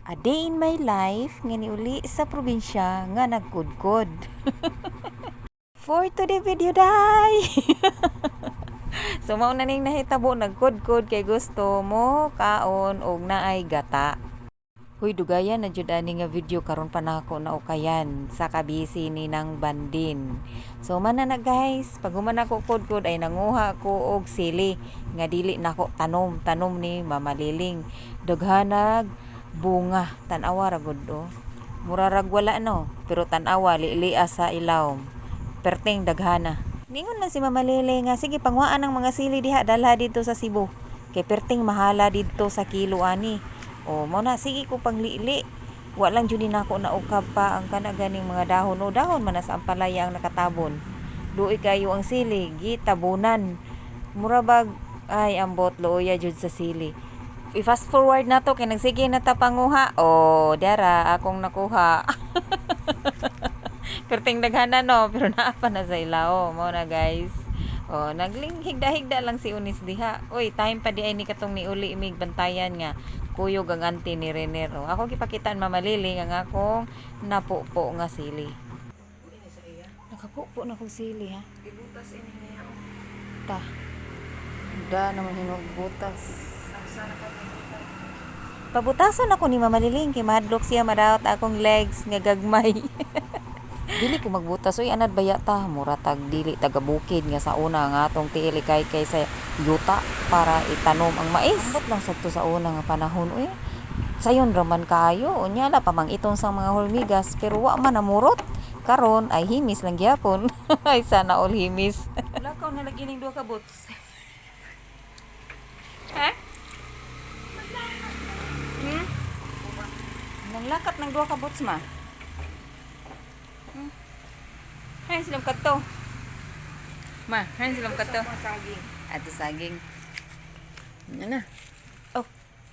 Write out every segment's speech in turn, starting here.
A day in my life nga niuli sa probinsya nga nagkudkod. For today video day. So mao na ning nahitabo, nagkudkod kay gusto mo kaon og naay gata. Huy, dugayan na jud ani nga video, karon pa nako na ukayan sa kabisi ni nang bandin. So man na guys, pag human ako kudkod ay nanguha ko og sili nga dili nako tanom, tanom ni Mama Liling. Daghanag bunga, tan-awa ra gud oh. Mura rag wala no, pero tan-awa lilia sa ilawom. Perting daghana. Ningon man si Mama Liling nga sige, panguhaan ang mga sili diha, dalha dito sa Cebu. Kay perting mahala didto sa kilo ani. O mo na sige ko panglili. Wa lang jud ni nako naukab pa ang kana ganing mga dahon o dahon man na sa ampalaya ang nakatabon. Luoy kayo ang sili, gitabunan. Mura bag ay ambot, luoya jud sa sili. I-fast forward na to kay nagsige na ta panguha. O dara akong nakuha. Perting daghana no, pero naa pa na sa ilao. Mao na guys. O nagling higda-higda lang si Unis diha. Uy, time pa di ay ni katong niuli imig bantayan nga kuyog ang auntie ni Renero. Ako gipakitaan Mama Liling ang akong napupo nga sili. Nakapupo na kog sili ha. Ibutas ini niya. Ta. Da naman hinog butas. Asa na ka? Pabutason ako ni Mama Liling kay mahadlok siya madaot akong legs nga gagmay. Dili ko magbutas uy, anad baya ta, mura tag dili taga bukid nga sa una nga atong tiil kay kay sa yuta para itanom ang mais. Ambot lang sadto sa una nga panahon uy. Sayon ra man kaayo, unya la pa mang itong sa mga hulmigas pero wa man namurot. Karon ay himis lang gyapon. Ay, sana all himis. Wala ka na lagi ning duha ka boots. Ha? Nanglakat ng duha ka boots ma. Hay silang kato. Ma, hay silang kato. Saging. Ato saging. Ano na? Oh,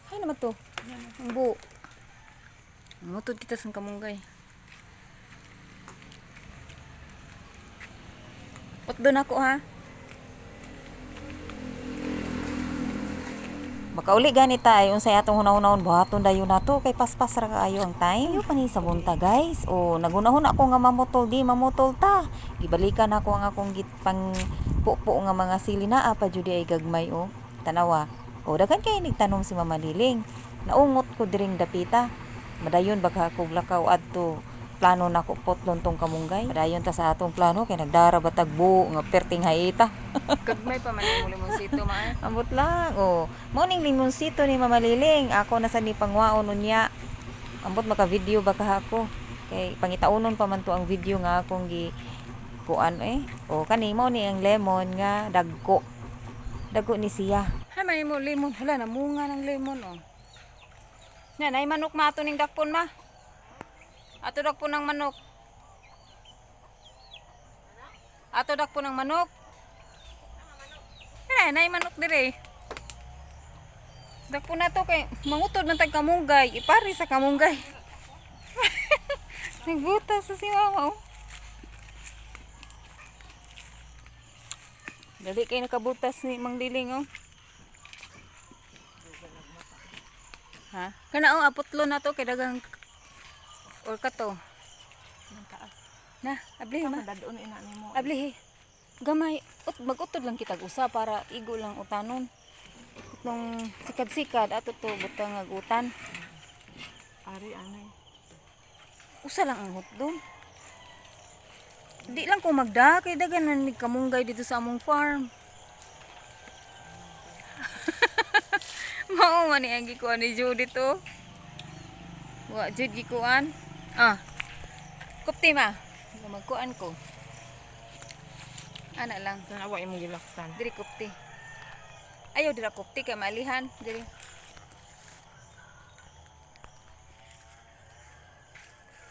hay naman to. Ang buo. Mutod kita sa kamunggay. Utdo na ako ha. Makauli gani ta ay unsay atong hunahunahon, buhaton dayon nato kay paspas ra kaayo ang time. Ayo pa ni sa bunta guys. O naghunahuna ako nga mamutol, di mamutol ta. Gibalikan ako ang akong gitpang pupo nga mga sili naa pa jud ay gagmay o. Tanawa. O daghan kay nigtanom si Mama Liling. Naungot ko diring dapita. Madayon baka ako lakaw adto, plano nako potlon tong kamunggay. Madayon ta sa atong plano kay nagdara batag buo nga perting haita. Gagmay pa man ang limonsito ma. Eh. Ambot lang. Oh. Mao ning limonsito ni Mama Liling. Ako na sa ni pangwaon unya. Ambot maka-video ba ka ako. Kay pangitaunon pa man to ang video nga akong gi kuan eh. O kani mao ni ang lemon nga dagko. Dagko ni siya. Hay man mo lemon, hala namunga ng lemon oh. Na nay manok ma, ato ning dakpon ma. Ato dakpon ng manok. Ato dakpon ng manok. Ay, nay manok dire. Dakpon na to kay mangutod man tag kamunggay, ipari sa kamunggay. Nagbutas sa si Mama. Oh. Dali kay nakabutas ni Mang Liling oh. Ha? Kana oh, aputlo na to kay dagang or kato. Na, abli ma. Dadon ina nimo. Abli. Gamay, ut magutod lang kitag usa para igo lang utanon. Itong sikad-sikad ato to butang agutan. Ari anay. Usa lang ang hotdog. Di lang ko magda kay dagan man mig kamunggay dito sa among farm. Mao man ni ang gikuan ni Judy to. Wa jud gikuan. Ah. Kupti ma. Magkuan ko. Ana lang. Tanawa imong gilaktan. Diri kupti. Ayaw dira kupti kay maalihan diri.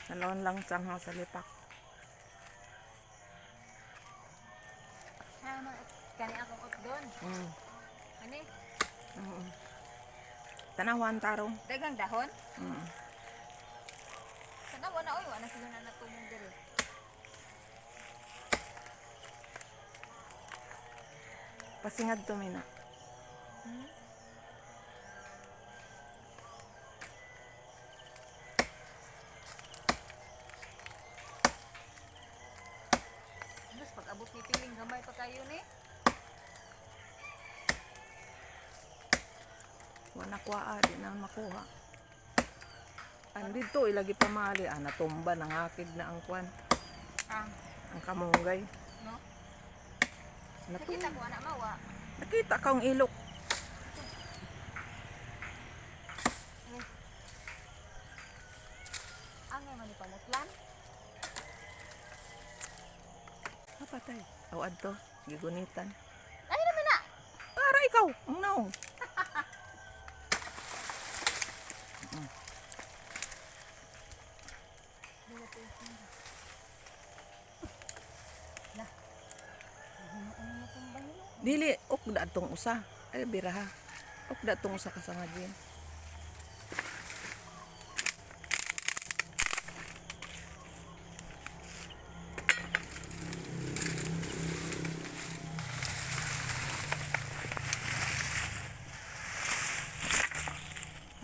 Tanawon lang sangha sa lipak. Kani akong utdon. Ani? Tanawan tarong. Dagang dahon? Tanawa na oy, wa na sila na natumong diri. Pasingad to mina. Gamay pa kayo ni. Wala kuha, di na makuha. Andito ilagi pa mali, natumba nangakig na ang kwan, Ah, ang kamunggay. no? Natumba. Nakita ko anak mawa. Nakita ka ang ilok. Angay man ni pamutlan. Napatay. Aw adto, gigunitan. Ay naman na. Para ikaw, ang naong. Dili, ok da atong usa. Ay, biraha. Ok da atong usa ka sangagin.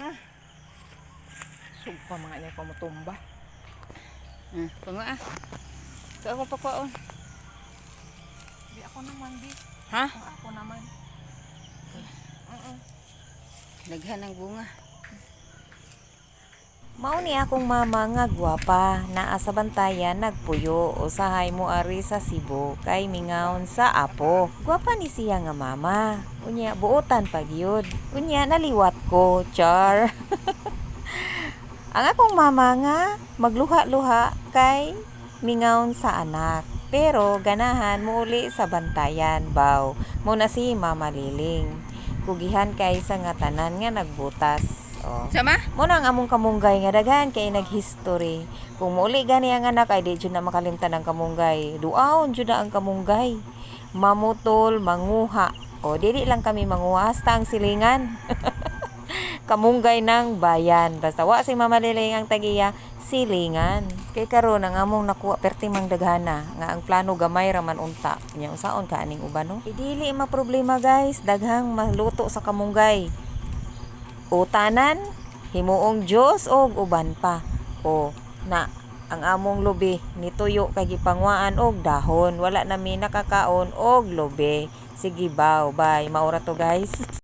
Ha? Sugpa mga inay pamutumba. Ah, pango ah. So ako pakuon. Di ako naman, di. Ha? Ang ako naman. Daghan ang bunga. Mao ni akong mama nga gwapa, naa sa bantayan nagpuyo, usahay mo ari sa Cebu kay mingaon sa apo. Gwapa ni siya nga mama. Unya buotan pag yun. Unya naliwat ko, char. Ang akong mama nga magluha-luha kay mingaon sa anak. Pero ganahan mo uli sa bantayan, baw. Mo na si Mama Liling. Kugihan kay sa nga tanan nga nagbutas. Oh. Sama? Mo na ang among kamunggay nga daghan kay naghistory. Kung muuli gani ang anak ay di jud na makalimtan ang kamunggay. Duaon jud na ang kamunggay. Mamutol, manguha. O dili lang kami manguha hasta ang silingan. Kamunggay ng bayan. Basta wa si Mama Liling ang tagiya silingan. Kay karon ang among nakuha perti mang daghana nga ang plano gamay ra man unta. Nya unsaon ka aning uban, no? Eh, dili ma problema guys, daghang maluto sa kamunggay. Utanan, himuong Diyos og uban pa. O na ang among lubi nituyo kay gipangwaan og dahon. Wala na mi nakakaon og lubi. Sige, baw, bye. Maura to guys.